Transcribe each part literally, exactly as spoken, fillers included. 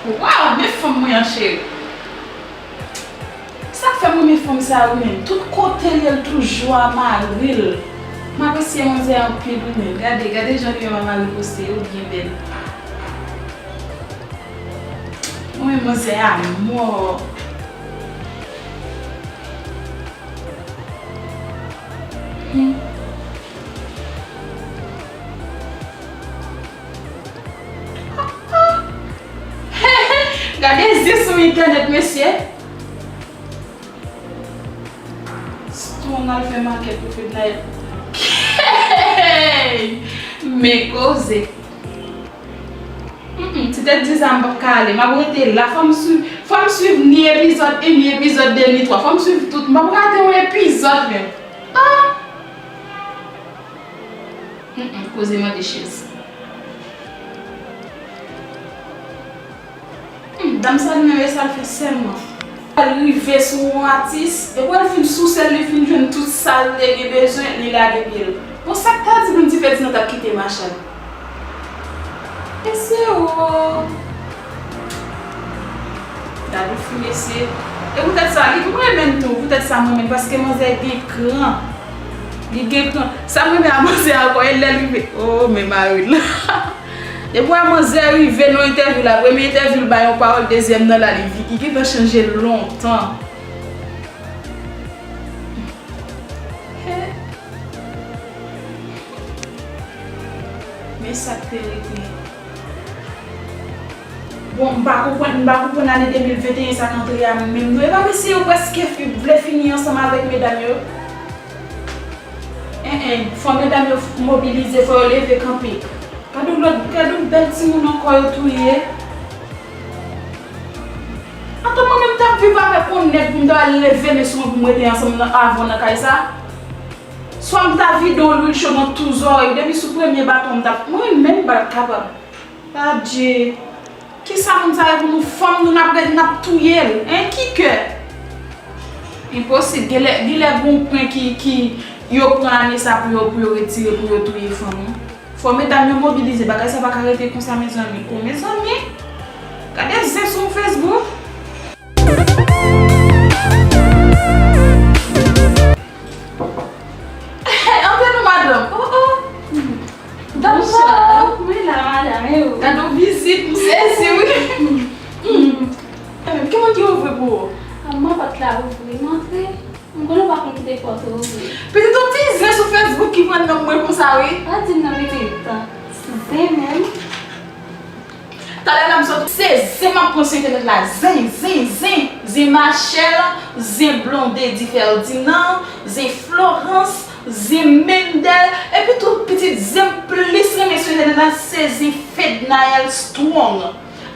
Waw, men fanm mwen an cheri. Sa k fè m renmen fanm sa wi menm. Tout kote l ye l toujou a mari l. M apresye manzè anpil wi menm. Gade, gade jan li menm a mari l poste yo byen bèl. Mwen menm manzè a mò. Hmm. Gade zen sou entènèt mesye. Strong al fè makèt pou Fednaelle. Hey! Men koze. Mm, mm, ti tèt di sa m p ap ka ale. M ap rete la. Fò m swiv, fò m swiv ni epizòd en, ni epizòd de, ni twa. Fò m swiv tout. M p ap rate yon epizòd menm. Ah! Mm, mm, koze mande chèz. Hmm, dam sa li menm e sa l fè sèlman. L rive sou yon atis, epi l fin souse l, li fin jwenn tout sa l te gen bezwen, li lage pye l. Bon, sa k ta di pou n di Ferdinand t ap kite Machal? Mesye o! Gade fi mesye. E poutèt sa, li, mwen renmen l tou, poutèt sa mwen renmen l, paske manzè gen kran. Li gen kran. Sa m renmen a manzè ankò, e lè l rive. Oh, men mari l. Depi w wè manzè rive nan entèvyou la, premye entèvyou l bay yon pawòl, dezyèm nan la, li vi-, li gentan chanje lontan. Men sa k te rete. Bon, m pa konprann, m pa konprann ane de mil venteyen sa k antre a menm non. E pa mesye yo prèske fi-, vle fini ansanm avèk medam yo. En, en, fò medam yo mobilize, fò yo leve kanpe. Gade yon lòt, gade yon bèl timoun ankò yo touye. Antan mwen menm m t ap viv avèk yon nèg pou m ta al leve men sou mwen pou m rete ansanm nan, avè w nan kay sa. Swa m ta vide w lwil cho nan tou zòrèy ou, depi sou premye baton m t ap, mwen menm m pa t ap kapab. Adje. Kisa moun sa yo pou nou fanm nou n ap ret n ap touye l, en ki kè? Enposib, genlè, genlè gon pwen ki, ki yo pran ane sa pou yo, pou yo retire, pou yo touye fanm wi. Fò medam yo mobilize, bagay sa pa ka rete konsa mezanmi. O mezanmi, gade zen sou Facebook. Antre non madanm. Oh, oh. Bonswa. Mwen la madanm, e ou? Gade yon vizit, m sezi wi. Hmm. Ki moun ki ouvri pou ou? A, mwen pòt la ouvri, m antre. M konnen w pa konn kite pòt ou ouvri. Pitit yon ti zen sou Facebook ki pran non mwen konsa wi. Pa di m non pitit. Zen menm. Talè la m sot se zen m ap pran sou entènèt la. Zen, zen, zen. Zen Machèl, zen Blondedy Ferdinand, zen Florence, zen Mendel, epi tou pitit zen m plis renmen sou entènèt la se zen Fednaelle Strong.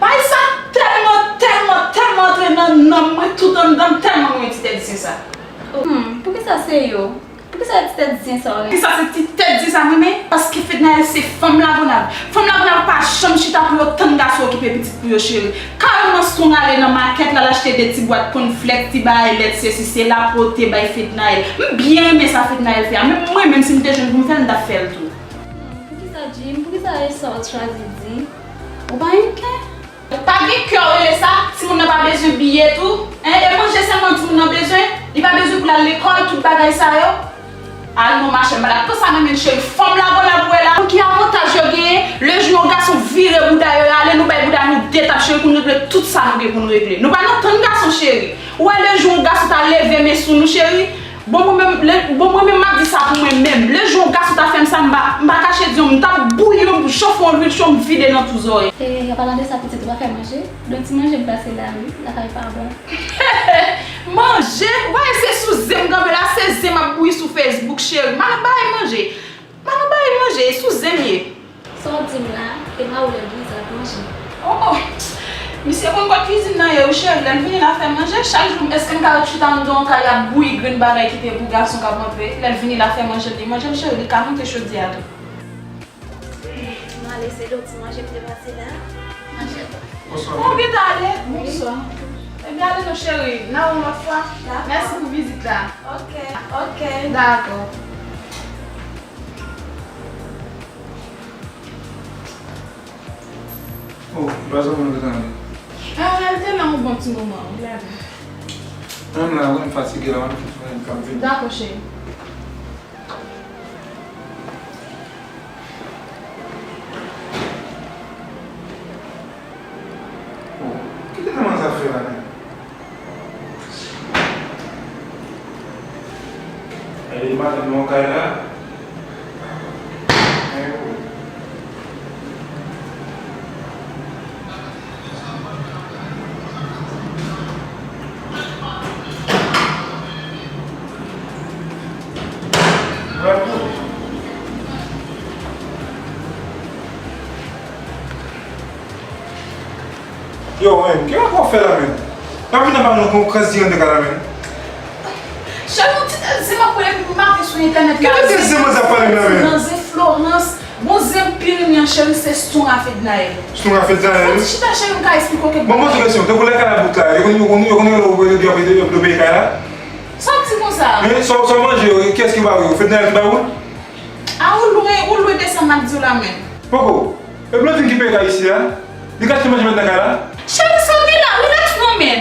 Bagay sa tèlman, tèlman, tèlman antre nan nanm mwen, tout anndan m, tèlman mwen renmen ti tèt zen sa. Hmm, poukisa se yo? Poukisa ti tèt zen sa w renmen? Poukisa se ti tèt zen sa m renmen? Paske Fednaelle se fanm Lagonav. Fanm Lagonav pa janm chita pou yo tann gason okipe pitit pou yo cheri. Carolman Strong ale nan makèt la, l achte de ti bwat kònflèks, ti bagay lèt, sesi sela, pote bay Fednaelle. M byen renmen sa Fednaelle fè a, men mwen menm si m te jwenn pou m fè l, m t ap fè l tou. Hmm, poukisa Jim? Poukisa e sa w chwazi di? Ou pa gen kè? Pa gen kè w rele sa, timoun nan pa bezwen biye tou, en, e manje sèlman timoun nan bezwen, li pa bezwen pou l al lekòl, tout bagay sa yo. Al non machè, m pa dakò sa nan men cheri, fanm Lagonav ou wè la. Ki avantaj yo genyen, lejou yon gason vire bouda yo, yo ale, nou bay bouda nou de tap cheri, pou n regle tout sa nou gen pou n regle. Nou pa nan tann gason cheri. Ou wè lejou yon gason ta leve men sou nou cheri, Bon mwen menm, lè, bon mwen menm m ap di sa pou mwen menm. Lejou yon gason ta fè m sa, m pa, m pa kache di w, m t ap bouyi yon, chofe yon lwil cho, m vide nan tou zòrèy. E, an palan de sa pitit, ou pa fè manje? Donk ti manje m pase la wi, lakay pa bon. Manje? Wè, se sou zen m kanpe la, se zen m ap bouyi sou Facebook, cheri. M al bay manje. Maman ba li manje, e sou zen m ye. Sa w di m la, e pa ou lè bouyi sa ap manje. Oh, oh. Misye konn kot kizin nan ye wi cheri, lè l vini la fè manje, chak jou, èske m ka ret chita anndan yon kay ap bouyi grenn bagay kite pou gason k ap antre, lè l vini la fè manje l, li manje l cheri, li ka moute chodyè a tou. M ale se do ti manje m te pase la. Manje. Bonswa. Ou gentan ale? Bonswa. Ebyen ale non cheri, n a wè yon lòt fwa. Dakò. Mèsi pou vizit la. Ok. Ok. Dakò. Oh, m pa janm konn ou te ale. Ah, l te la yon bon ti moman wi, la. Menm la, wi, m fatige la, m fè m k ap vini. Dakò, cheri. Oh, ki te nan zafè la menm? Gade madanm nan kay la. Yo, men, ki w ap fè la, men? Pa vin nan ba nou kon kras di anndan kay la, men. Cheri, yon ti tèt zen m ap pran epi m mache sou entènèt la. Ki tèt zen manzè ap pale m la, men? Nan zen Florence, bon zen pi renmen an, cheri, se Strong a Fednaelle. Strong a Fednaelle? Fò ti chita, cheri, m ka esplike w kèk bagay. Bon, poze kesyon, tankou lè kay la bout la, yo konn, yo konn, yo konn rele w pou yo, yo, yo, yo peye kay la? Sa w di konsa? Men, sa, sa w manje yo, kiyès ki ba ou yo? Fednaelle ki ba ou l? A, ou lwe, ou lwe desann m ap di w la, men. Poko. E Blondine ki peye kay isi a? Li ka achte manje met nan kay la? Cheri, sa w gen la? Rilaks non, men.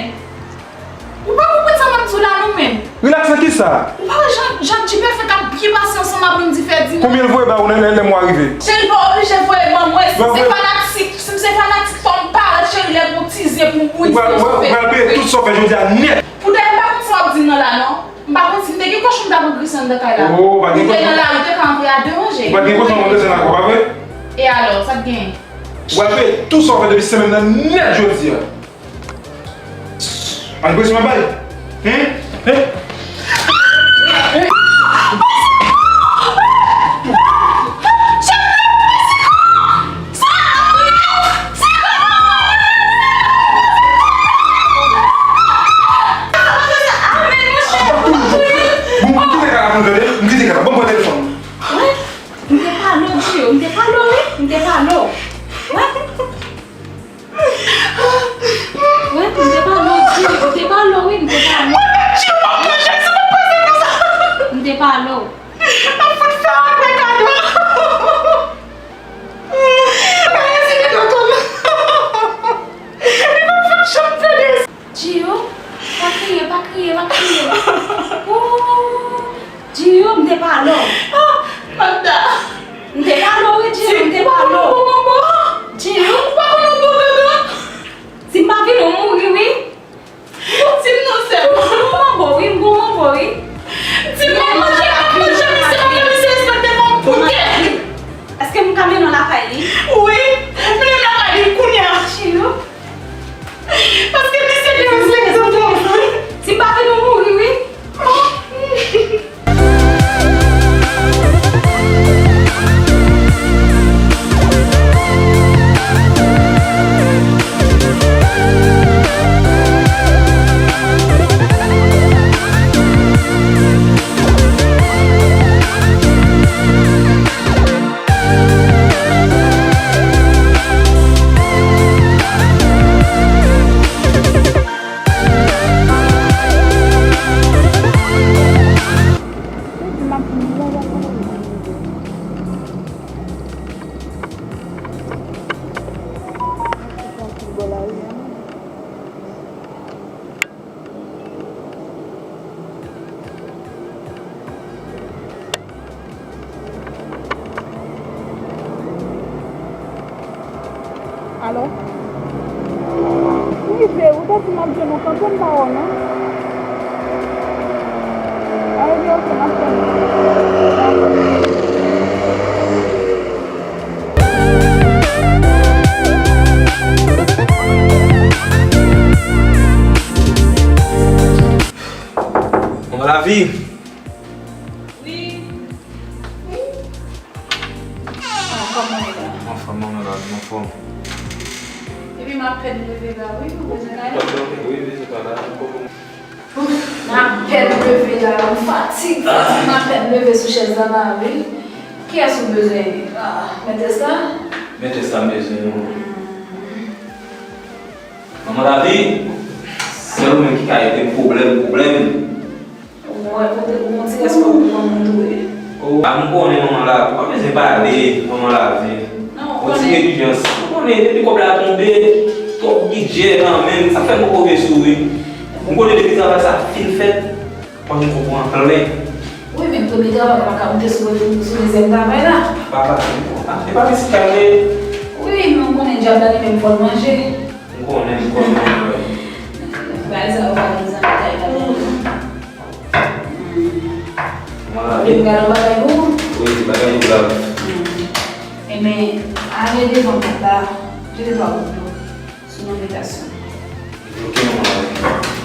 Ou pa konprann sa m ap di w la non, men. Rilaks nan kisa? Ou pa wè jan, jan G P fè k ap byen pase ansanm ak Wendy Ferdinand? Konbyen l voye ba ou lè, lè, lè mwa rive? Cheri, pa oblije voye ban mwen. Si m se fanatik, si m se fanatik, fò m parèt, cheri, lè gon ti zen pou Wendy Ferdinand. Ou pral, ou pral peye tout sa w fè jodi a nèt. Poutèt m pa konn sa w ap di m nan la, non. M pa konn si m te gen kochon m ta pran grese anndan kay la. Oh, pa gen kochon. M te nan lari, m te ka antre a de manje. Ou pa gen kochon, ou te nan kò, pa vre? E alò, sa k genyen? Ou pral peye tout sa w fè depi semèn nan nèt jodi a. Al grese m ap bay. Hen? Hen? Bon, m kite kay la pou m tande. M kite kay la. Ban m pran telefòn. Wè, m te pale w, Gio, m te pale w, wi, m te pale w. Wè. Wè, m te pale w, Gio, m te pale w, wi, m te pale w. Mwen menm, Gio, m ap manje, se pa pase konsa. M te pale w. M ap fout fè w apre kado. Bagay si li tonton. Li p ap fout janm fè de. Gio, pa kriye, pa kriye, pa kriye. Ooh, Gio, m te pale w. Ah, Magda. M te pale w, wi, Gio, m te pale w. Gio. Ou pa konn yon bon dodo. Si m pa vin, ou mouri, wi. Ou di m non sèlman. M gon manbo, wi, m gon manbo, wi. Di m non, manje, manje, misye pa fè misye respekte kòm poutèt. Èske m ka mennen w lakay li? Wi, mennen m lakay li kounye a. Cheri. Paske misye derespekte tonton. Si m pa vin, ou mouri, wi. Alo? M rive, ou te di m ap jwenn ou, kanpe m pa wè w non. A, ebyen, oke, m ap tann ou. Manman Lavi. Wi. Ah, kòman w ye la? Anfòm, manman Lavi, anfòm. Epi m apèn leve la, wi, ou bezwen kay la? Wi, wi, se pa la, m poko. M apèn leve la, m fatig, fatig, m apèn leve sou chèz la, la, wi. Kiyès ou bezwen? Ah, mèt Esta? Mèt Esta m bezwen, wi. Hmm. Manman Lavi, sèl ou menm ki ka ede m, pwoblèm, pwoblèm. Mwen, kote pou yon ti respè pou granmoun tou, wi. Oh, a, m konnen manman Lavi, ou pa bezwen pale, manman Lavi. Non, ou konnen. Yon ti neglijans. Ou konnen, depi kòb la tonbe, Twòp bidjè nan men m, sa fè m poko vle souri. M konnen depi travay sa fin fèt, mwen m konprann plen. Wi, men premye travay pa ka moute sou, sou dezyèm travay la. Papa, e pa pitit kalme. Wi, men w konnen dyab la li menm fò l manje. M konnen, m konnen. Bagay sa yo pa gen zanmi kay la menm. Mwen la. Ou vle m gade yon bagay pou ou? Wi, bagay yo grav. Enben, ale devan pòt la, jete twa gout dlo sou non Vegasyon. Ok, manman.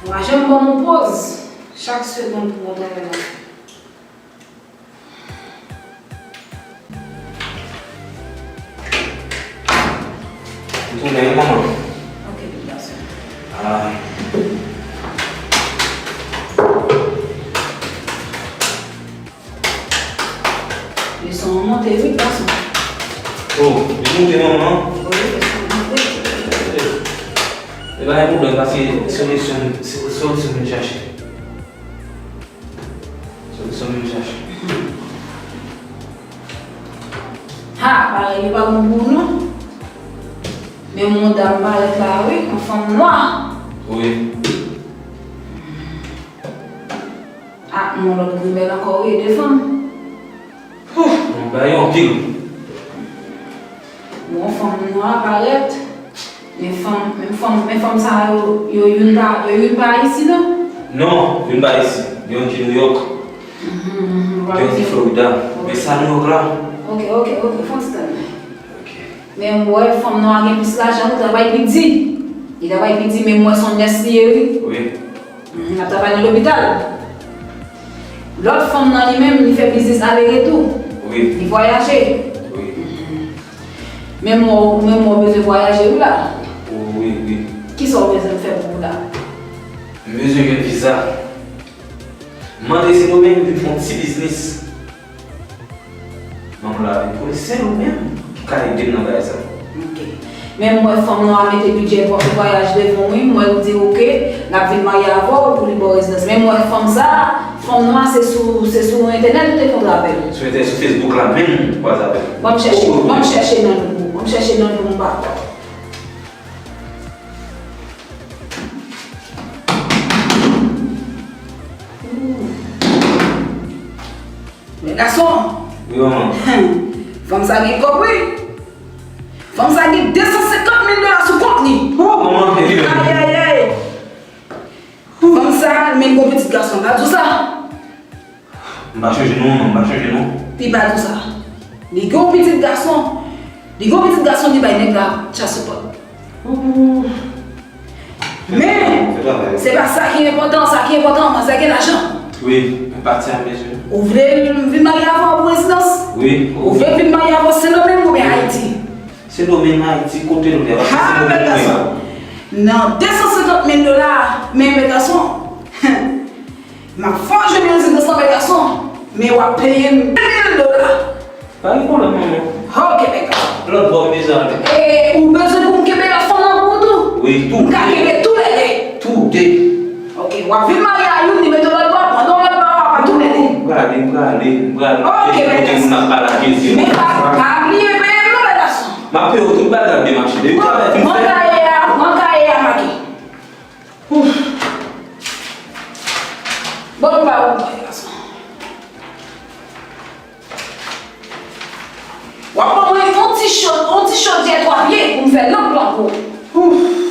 Mwen janm ban m yon poz. Chak segonn pou mwen travay la. M tounen wi, manman. Ok, pitit gason. Ah. Leson an monte wi, gason. Oh, li monte, manman? Wi, leson an monte. E pa gen pwoblèm, paske solisyon, solisyon vin chache. Solisyon vin chache. Ha, parèt li pa bon pou ou non. Men yon dam parèt la wi, yon fanm nwa. Wi. Ah, yon lòt grimèl ankò wi, de fanm. Mwen ba yo anpil. Bon, fanm nwa parèt. Men fanm, men fanm, men fanm sa yo, yo youn pa, yo youn pa Ayiti non? Non, youn pa Ayiti. Gen youn ki Nouyòk. Mhm, mhm. Gen youn ki Florida. Ok. Men sa Nouyòk la. Ok, ok, ok. Fon ti tann. Ok. Men m wè fanm nwa gen plis lajan, li travay pi di. Li travay pi di, men m wè se yon nès li ye wi. Wi. Mhm, l ap travay nan lopital. Lòt fanm nan li menm, li fè biznis ale retou. Wi. Li vwayaje. Wi. Mhm. Menm mwen, menm mwen bezwen vwayaje wi la. Wi, wi. Kisa w bezwen m fè pou ou la? M bezwen jwenn viza. M antre Sendomeng vin fè yon ti biznis. Manman la vin konnen se nou menm ki ka ede m nan bagay sa. Ok. Men m wè fanm nan a mete bidjè vwa-, vwayaj devan w wi, m wè l di ok, l ap vin marye avè w pou li ba w rezidans. Men m wè fanm sa, fanm nan se sou, se sou entènèt ou te kontre avè l. Sou entè-, sou Facebook la menm m kwaze avè l. Ban m chèche, oh, ban m chèche nan l pou ou, ban m chèche nan l pou m pa kwè. Men gason. Wi, manman. Fanm sa gen kòb, wi. Fanm sa gen de san senkant mil dola sou kont li. Oh, manman, e li menm. Ay, ay, ay. Fanm sa, men gon pitit gason, pa di w sa. M pa chonje non, manman, m pa chonje non. Li pa di w sa. Li gen yon pitit gason. Li gen yon pitit gason, li bay nèg la child support. Men, se pa sa ki enpòtan, sa ki enpòtan, manzè gen lajan. Wi, men pati a m bezwen. Ou vle l vin marye avè w pou rezidans? Wi. Ou vle l vin marye avè w Sendomeng oubyen Ayiti? Sendomeng, Ayiti, kote nou vle. Ha, bèl gason. Nan de san senkant mil dola, men bèl gason. M ap fè w jwenn rezidans lan, bèl gason, men w ap peye m de mil dola. Pa gen pwoblèm, manman. Ok, bèl gason. Lòt bò m bezwen ale. E ou bezwen pou m kenbe lòt fanm nan pou ou tou? Wi, tou de. M ka kenbe tou lè de. Tou de. Ok, w ap vin marye a youn, li mete w lòt bò, pandan w lòt bò a, w ap tou lè de. M prale, m prale, m prale. Ok, bèl gason. Kote moun ap pale a Jezi. Men pa, pa bliye peye m non, bèl gason. M ap peye w tout bagay ap demache. Depi travay fin fèt. Pran kaye a, pran kaye a, make. Ouf. Bon, m ba ou kòb, gason. W ap ban mwen yon ti cho-, yon ti chodyè twa pye pou m fè lanp lan pou ou. Ouf.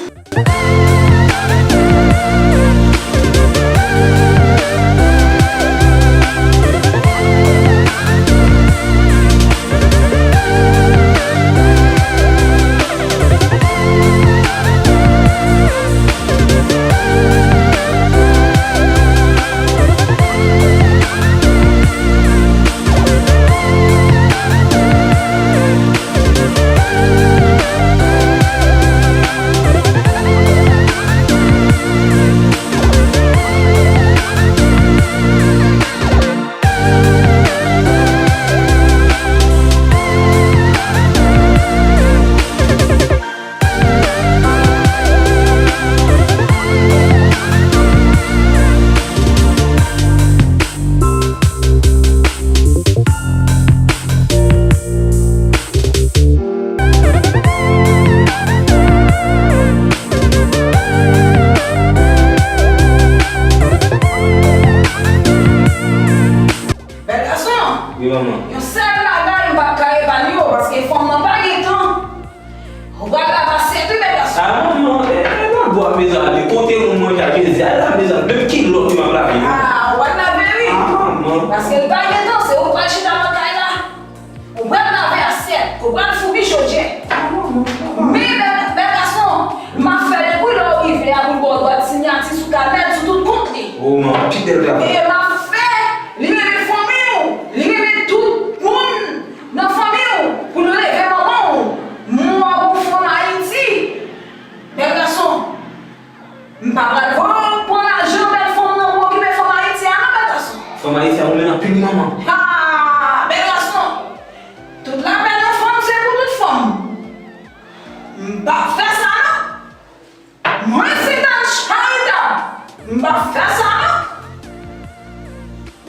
Wi, manman. Yon sèl bagay m p ap ka epann yo, paske fanm nan pa gen tan. Ou pral lave asyèt wi, bèl gason. A, manman, e, e, nan bwa, mezanmi, kote moun manje a Jezi a la, mezanmi, menm kilòt wi m ap lave. A, ou pral lave wi. A, manman. Paske l pa gen tan, se ou k pral chita lakay la. Ou pral lave asyèt, ou pral foubi chodyè. A, manman, manman. Men, bèl, bèl gason, m ap fè depi lè w rive a pou l ba w dwat siyati sou kanèt, sou tout kont li. O, manman, pi bèl travay. E m ap fè li renmen fanmi w, li renmen tout moun nan fanmi w, pou l leve manman w. Mwen w ap yon fanm Ayiti. Bèl gason, m pa pral voye w pran lajan bèl fanm nan pou okipe fanm Ayiti a non, bèl gason. Fanm Ayiti a ou menm anpil wi manman. Ha! Bèl gason, tout lapèn yon fanm se pou tout fanm. M p ap fè sa non. Mwen se Tan Charita, m p ap fè sa non.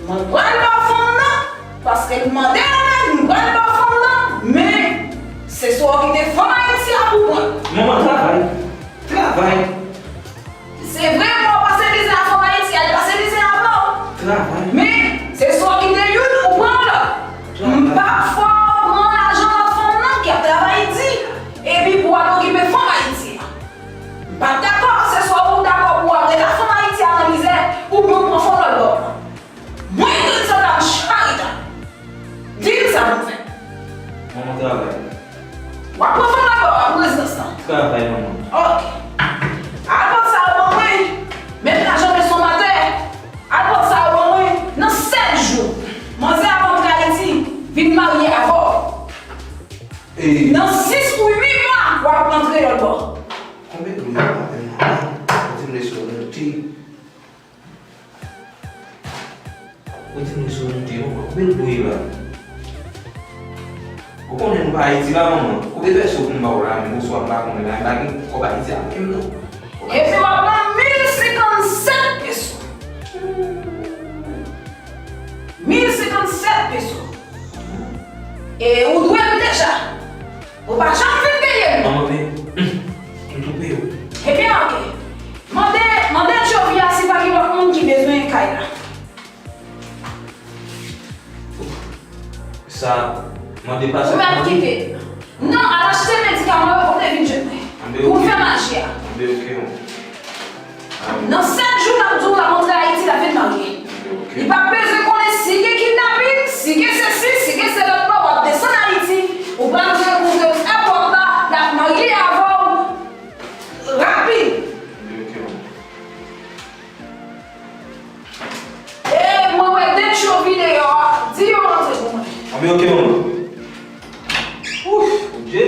Mwen pral ba w fanm nan, paske l mande avè m, m pral ba w fanm nan, men se swa w kite fanm Ayiti a pou pran. Manman, travay. Travay. Se vre, mwen pase mizè a fanm Ayiti a, li pase mizè a avè w. Travay. Men, se swa w kite youn ou pran yon lòt. Travay. M p ap fè w pran lajan lòt fanm nan ki ap travay di, epi pou w al okipe fanm Ayiti a. M pa t dakò, se swa ou dakò pou w al ret ak fanm Ayiti a nan mizè, oubyen w pran fanm lòt bò. Mwen, Tan Charita, di m sa pou m fè. Manman, travay. W ap pran fanm lòt bò a pou rezidans lan. Travay, manman. Oke. Al pot sa yo ban mwen. Met lajan men sou matè. Al pot sa yo ban mwen. Nan sèt jou, manzè ap antre Ayiti, vin marye avè w. E nan sis ou uit mwa, w ap rantre lòt bò. Konbyen dlo yo la menm manman? Ou di m leson monte. Ou di m leson monte, manman. Konbyen dlo yo la? Ou konnen nou pa Ayiti la, manman. Konbyen pèso pou m ba w la menm? Oswa m pa konnen la, m pa gen kòb Ayiti a menm non. Epi w ap nan mil senkannsèt peso. Mil senkannsèt peso. E ou dwe m deja. Ou pa janm vin peye m. Manman, men, m tou peye w. Ebyen, oke. Mande, mande Jovia si pa gen lòt moun ki bezwen kay la. Sa, mande pa sa. Ou mèt kite. Non, al achte medikaman yo pou w te vin jwenn mwen. Pou w fè maji a. Anben, oke, non. Nan sèt jou, l ap di w l ap antre Ayiti, l ap vin marye. Li p ap bezwen konnen si gen kidnapin, si gen sesi, si gen sela, w ap desann Ayiti, ou pral rankontre l sou èpòt la, l ap marye avè w rapid. E mwen wè de tchovi deyò a, di yo rantre pou mwen. Anben, oke, manman. Ouf, Bondye.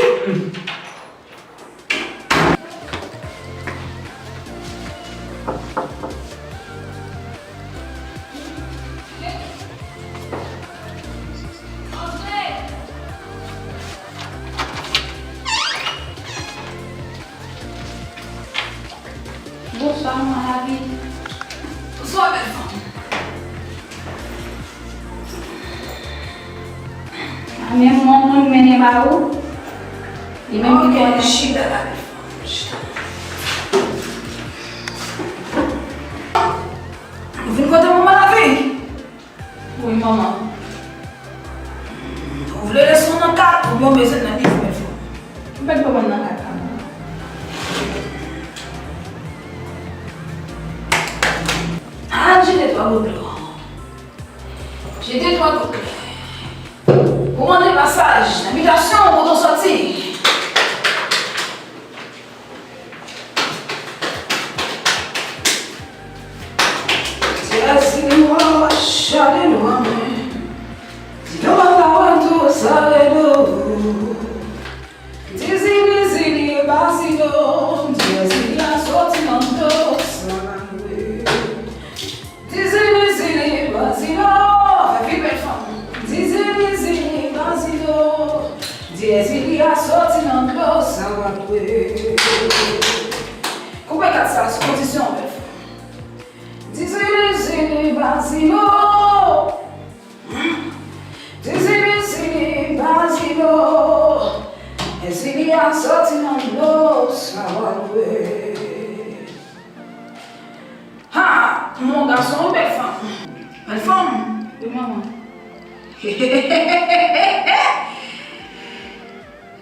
Bonswa, manman Lavi. Bonswa, bèl fanm. A, men mwen, mwen mennen ba ou. Li menm ki konnen. Chita la, bèl fanm. Chita. Ou vin kote manman Lavi? Wi, manman. Ou vle leson nan kat oubyen w bezwen nan liv, bèl fanm? M pa t bezwen nan kat la, manman. Al jete twa goklè. Jete twa goklè. Pou mande pasaj nan bitasyon w kote w sòti. Jezi, nou an w ap chale nou an men. Di nou pa ka wè tou sa rèd o. Dizili, dizili, bazilo. Dizili a soti nan dlo, sa pa dwe. Dizili, dizili, bazilo. Fè vit, bèl fanm. Dizili, dizili, bazilo. Dizili a soti nan dlo, sa pa dwe. Koupe kat sa sou kondisyon, bèl fanm. Dizili, dizili, bazilo. Dizili, dizili, bazilo. Dizili a soti nan dlo, sa pa dwe. Ha! Mon gason, bèl fanm. Bèl fanm. Wi, manman.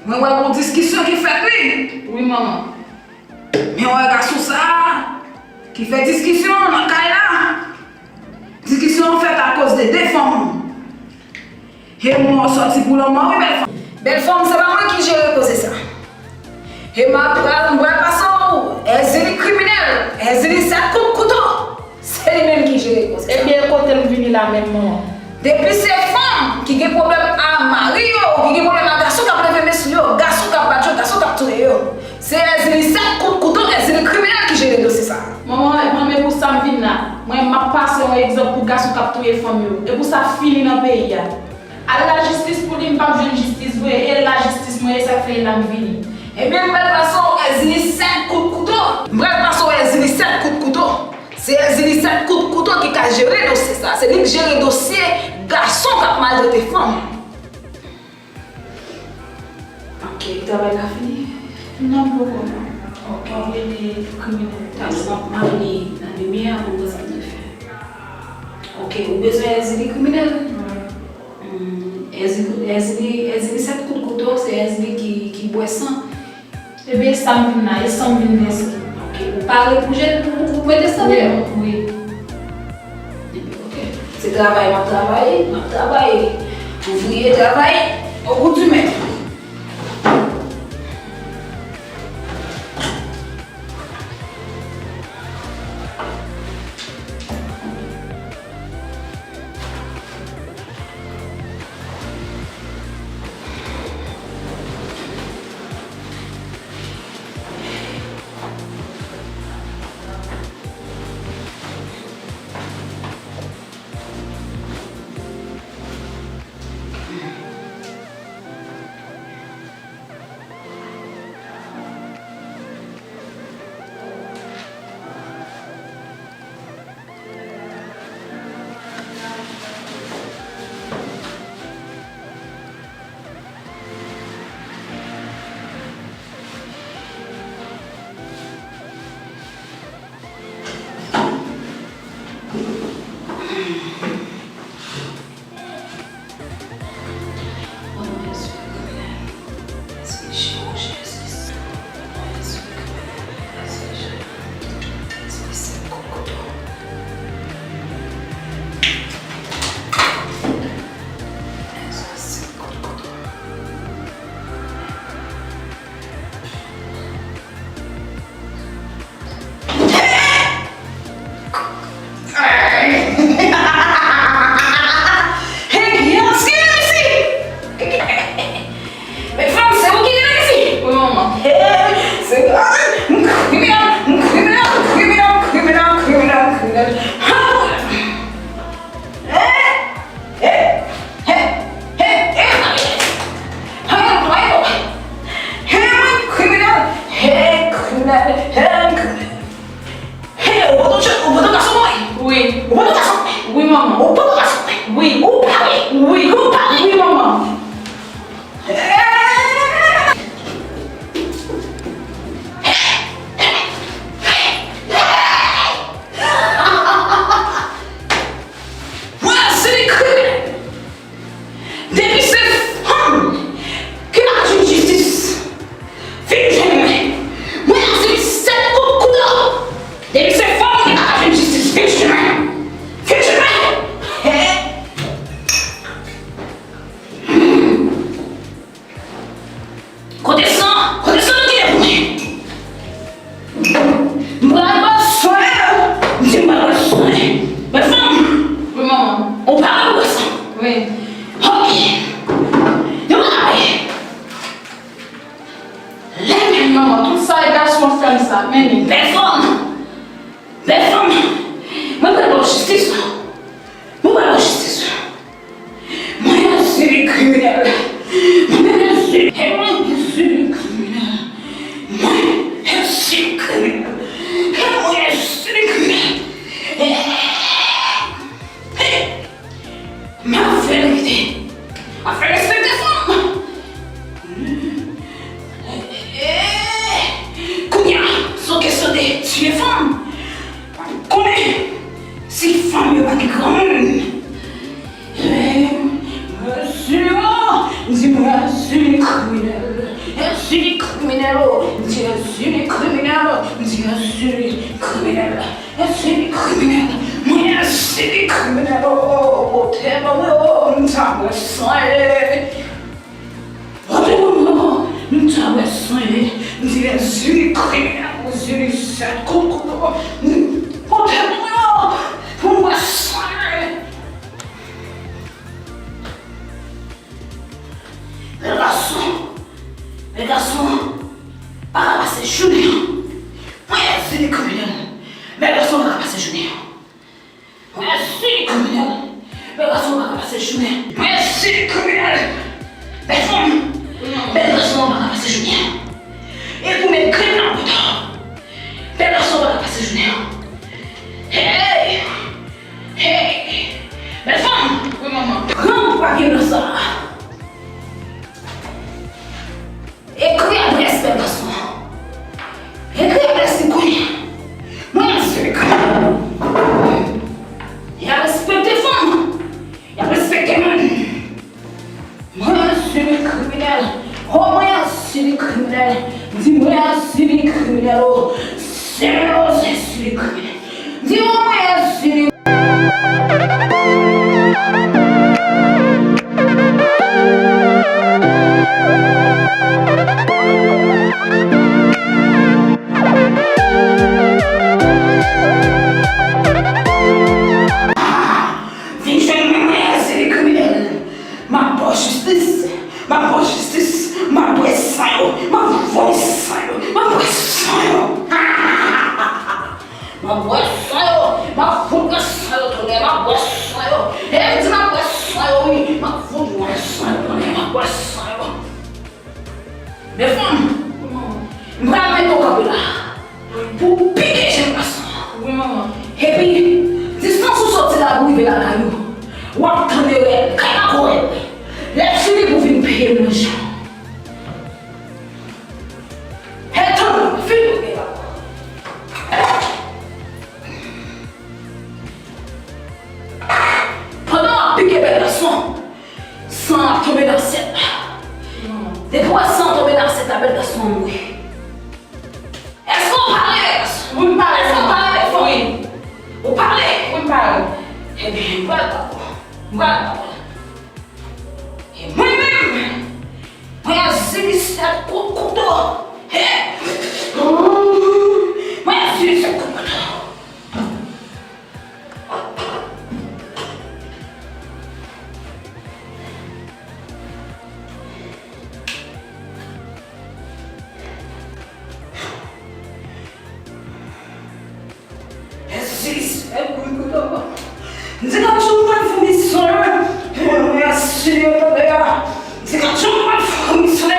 Mwen wè gon diskisyon ki fèt wi. Wi, manman. Men wè gason sa a ki fè diskisyon nan kay la. Diskisyon an fèt akoz de de fanm. E mwen sòti pou lanmò wi, bèl fanm. Bèl fanm, se pa mwen ki jere koze sa. E m ap pral, m pral pase w Èzili kriminèl, Èzili sèt kout kouto. Se li menm ki jere koze sa. Ebyen, kote m vini la menm, manman? Depi se fanm ki gen pwoblèm a mari yo, ki gen pwoblèm a gason k ap leve men sou yo, gason k ap bat yo, gason k ap touye yo, se Èzili sèt kout kouto, Èzili kriminèl ki jere dosye sa. Manman, manman, e pou sa m vin la. Mwen, m ap pase yon egzanp pou gason k ap touye fanm yo. E pou sa fini nan peyi a. Al lajistis pou li, m p ap jwenn jistis vre. E lajistis mwen ye, sa k fè e la m vini. Ebyen, m pral pase w Èzili sèt kout kouto. M pral pase w Èzili sèt kout kouto. Se Èzili sèt kout kouto ki ka jere dosye sa. Se li k jere dosye gason k ap maltrete fanm. Ok, travay la fini? Non, poko, non. Ok. W ap rele kriminèl. Talè m ap, m ap vini nan demi a pou m wè sa m dwe fè. Ok, ou bezwen Èzili kriminèl? Wi. Hmm, Èzili, Èzili, Èzili sèt kout kouto, se Èzili ki, ki bwè san. Ebyen, e sa m vin la, e sa m vin vèse. Ok, ou pare pou jèn, pou, pou mete san deyò? Wi. Ebyen, ok. Se travay m ap travay, m ap travay. Ouvriye travay, au goût du maître. Hey, Yancy, Yancy! Men fanm, se ou ki rele isit? Wi, manman. Hey, se, ah, m kriminèl, m kriminèl, m kriminèl, m kriminèl, m kriminèl, m kriminèl. Ha! Hey! Hey! Hey! Hey! Hey! Hey! Hey! Hey! Hey! Mwen kriminèl! Hey! Kriminèl! Hey! Kriminèl! Hey! Ou poto, ou poto gason mwen? Wi. Ou poto gason mwen? Wi, manman. Ou poto gason mwen? Wi. Ou pa wi? Wi. Ou pa wi? Wi, manman. Mwen, se li kriminèl. Depi se fanm ki pa ka jwenn jistis, vin jwenn mwen. Mwen, se li sèt kout kouto. Depi se fanm ki pa ka jwenn jistis, vin jwenn mwen. Vin jwenn mwen. Hey. Kote san? Kote san nou kite pou mwen? M pral ba w swen. M di m pral ba w swen. Bèl fanm. Wi, manman. Ou pa pral ba w swen? Wi. Ok. Nou pral wè. Lè men manman, tout sa e gason fè m sa, men li. Bèl fanm. Bèl fanm. Mwen pral ba w jistis. Mwen pral ba w jistis. Mwen, se li kriminèl. Mwen, se, e mwen, se li kriminèl. Mwen, se li kriminèl. E mwen, se li kriminèl. M ap fè l rete. M ap fè l respekte fanm. Kounye a, se yon kesyon de tiye fanm. Konnen si fanm yo pa gen granmoun. Eh, Èzili kriminèl, o, m di Èzili kriminèl, m di Èzili kriminèl, Èzili kriminèl, mwen Èzili kriminèl, o, o, o, bòtè ban mwen, o, m ta bwè san, e, bòtè ban mwen, o, m ta bwè san, e, m di Èzili kriminèl, Èzili sèt kout kouto, bòtè ban mwen, o, pou m bwè san, e. Bèl gason, bèl gason pa ka pase jounen an. Mwen Èzili kriminèl, bèl gason pa ka pase jounen an. Mwen Èzili kriminèl, bèl gason pa ka pase jounen an. Mwen Èzili kriminèl, bèl fanm, bèl gason pa ka pase jounen an. E pou met grenn nan bouton, bèl gason pa ka pase jounen an. Hey! Hey! Bèl fanm! Wi, manman. Pran pou pa gen nan sa a. Ekri adrès bèl gason an. Ekri adrès li kounye a. Mwen Èzili kriminèl. Y a respekte fanm. Y a respekte moun. Mwen Èzili kriminèl. O, mwen Èzili kriminèl. Di mwen Èzili kriminèl, o. Se mwen Èzili kriminèl. Di mwen Èzili. Vin jwenn mwen, mwen Èzili kriminèl. M ap ba w jistis. M ap ba w jistis. M ap bwè san yo. M ap vomi san yo. M ap bwè san yo. M ap bwè san yo. M ap fout bwè san yo, tonnè. M ap bwè san yo. E m di m ap bwè san yo, wi. M ap fout bwè san yo, tonnè. M ap bwè san yo. Men fanm, m pral mete w kanpe la pou w pike jèn gason an. Wi, manman. Epi, distans ou soti la pou w rive lakay ou, w ap tann erè kay makorèl. Lè fini pou w vin peye manje w. Hey, tann, fini w gen la. Pandan w ap pike bèl gason, san an ap tonbe nan asyèt la. Depi w wè san an tonbe nan asyèt la, bèl gason an mouri. Èske w pare, bèl gason? Wi, m pare. Èske w pare, bèl fanm? Wi. Ou pare? Wi, m pare. Ebyen, m pral ba w. M pral ba w. E mwen menm, mwen Èzili sèt kout kouto. He! Mwen Èzili sèt kout kouto. Èzili sèt kout kouto. M di gad jan m pral vomi san yo. Mwen Èzili yo tande a. M di gad jan m pral vomi san yo.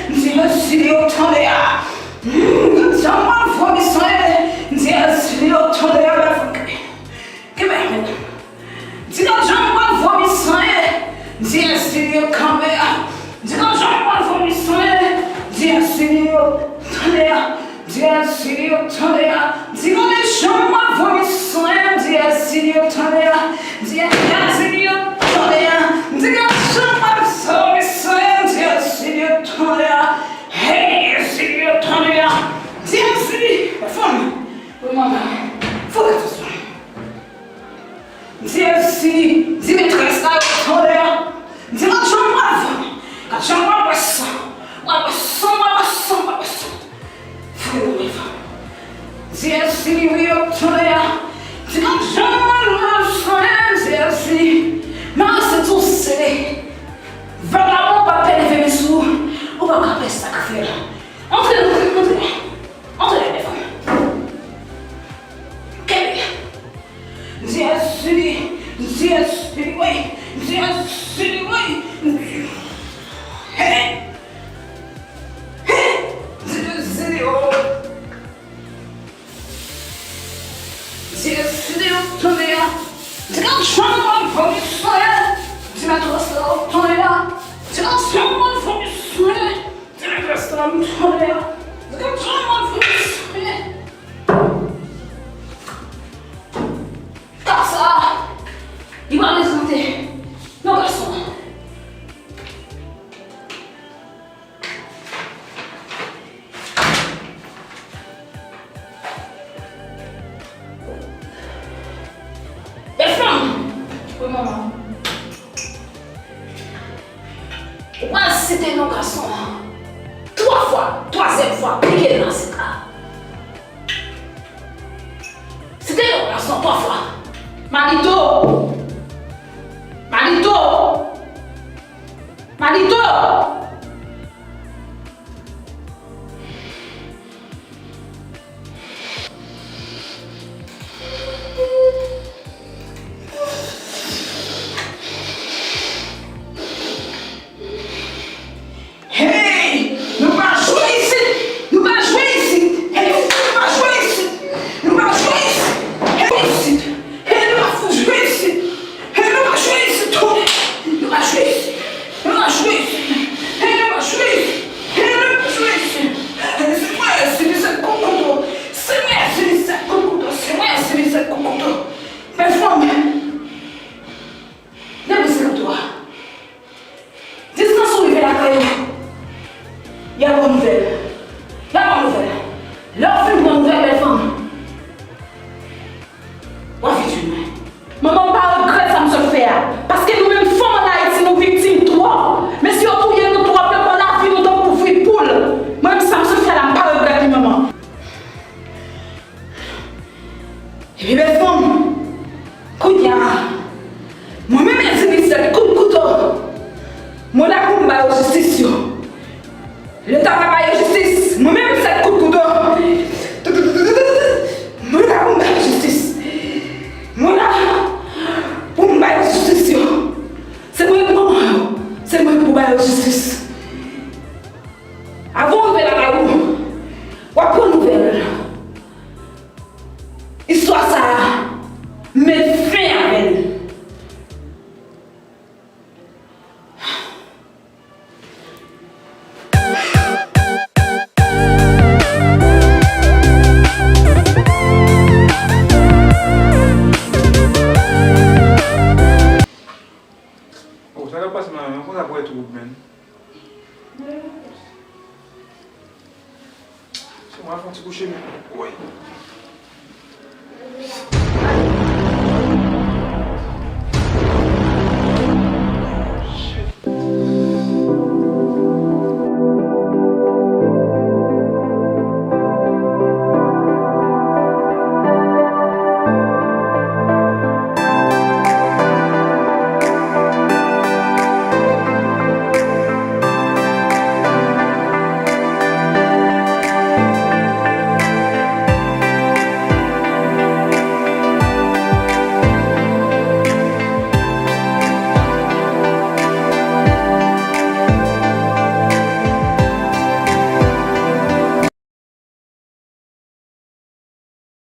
M di Èzili yo tande a. Hmm, gad jan m pral vomi san yo. M di Èzili yo tande a. Kenbe a, medam. Di gad jan m pral vomi san yo. Di Èzili yo kanpe a. Di gad jan m pral vomi san yo. Di Èzili yo tande a. Di Èzili yo tande a. Di gad jan m pral vomi san yo. Di Èzili yo tande a. Di Èzili yo tande a. Di gad jan m pral vomi san yo. Di Èzili yo tande a. Hey, Èzili yo tande a. Di Èzili. Fanm. Wi, manman. Fò w atansyon. Di Èzili, di metrès la yo tande a. Di gad jan m pral vomi. Gad jan m pral bwè san. M pral bwè san, m pral bwè san, m pral bwè san. Fouye nan men fanm. Di Èzili wi yo tande a. Di gad jan m pral bwè san, di Èzili. Mari senti w sere. Vagabon pa pè leve men sou ou. Ou pa ka fè sa k fè la. Antre, antre, antre. Antre, bèl fanm. Kenbe. Di Èzili, di Èzili, wi, di Èzili, wi. Hey! Hey! Di Èzili, o. Di Èzili, o, tande a. Di gad jan m pral vomi san yo. Di metrès la, o, tande a. Di gad jan m pral vomi san yo. Di metrès la, m tande a. Di gad jan m pral vomi san yo. Ka sa a, li pa prezante yon gason. Manman, ou pral site non gason an twa fwa, twazyèm fwa, pike l nan sik la. Site non gason twa fwa. Malito! Malito! Malito! Hey! Nou pa jwe isit! Nou pa jwe isit! Hey! Nou pa jwe isit! Nou pa jwe isit! Hey! Isit! Hey! Nou pa fout jwe isit! Hey! Nou pa jwe isit! Nou pa jwe isit! Nou pa jwe isit! Hey! Nou pa jwe isit! Hey! Nou pa jwe isit! Hey! Se mwen, se li sèt kout kouto! Se mwen, se li sèt kout kouto! Se mwen, se li sèt kout kouto! Bèl fanm! Depi se kouto a. Distans ou rive lakay ou, y a bon nouvèl. Y a bon nouvèl. Lè w fin bon nouvèl, bèl fanm, w a vin jwenn mwen. Manman, m pa regrèt sa m sot fè a. Paske nou menm fanm ann Ayiti, nou viktim twòp. Mesye yo touye nou twòp, yo pran lavi nou tankou vri poul. Mwen menm, sa m sot fè la, m pa regrèt li, manman. Epi bèl fanm, kounye a, mwen menm Eddy Michel, kout kouto, mwen la pou m ba yo jistis yo. Leta pa ba yo jistis, mwen menm sèt kout kouto, mwen la pou m ba yo jistis. Mwen la pou m ba yo jistis yo. Se mwen k manman yo, se mwen k pou ba yo jistis. Avan w rive lakay ou, w ap pran nouvèl. Istwa sa a, m met fen avè l. Oh, sa k ap pase, manman? Konsa pou wè twoup, menn. Se mwen fè yon ti kouche, men. Woy.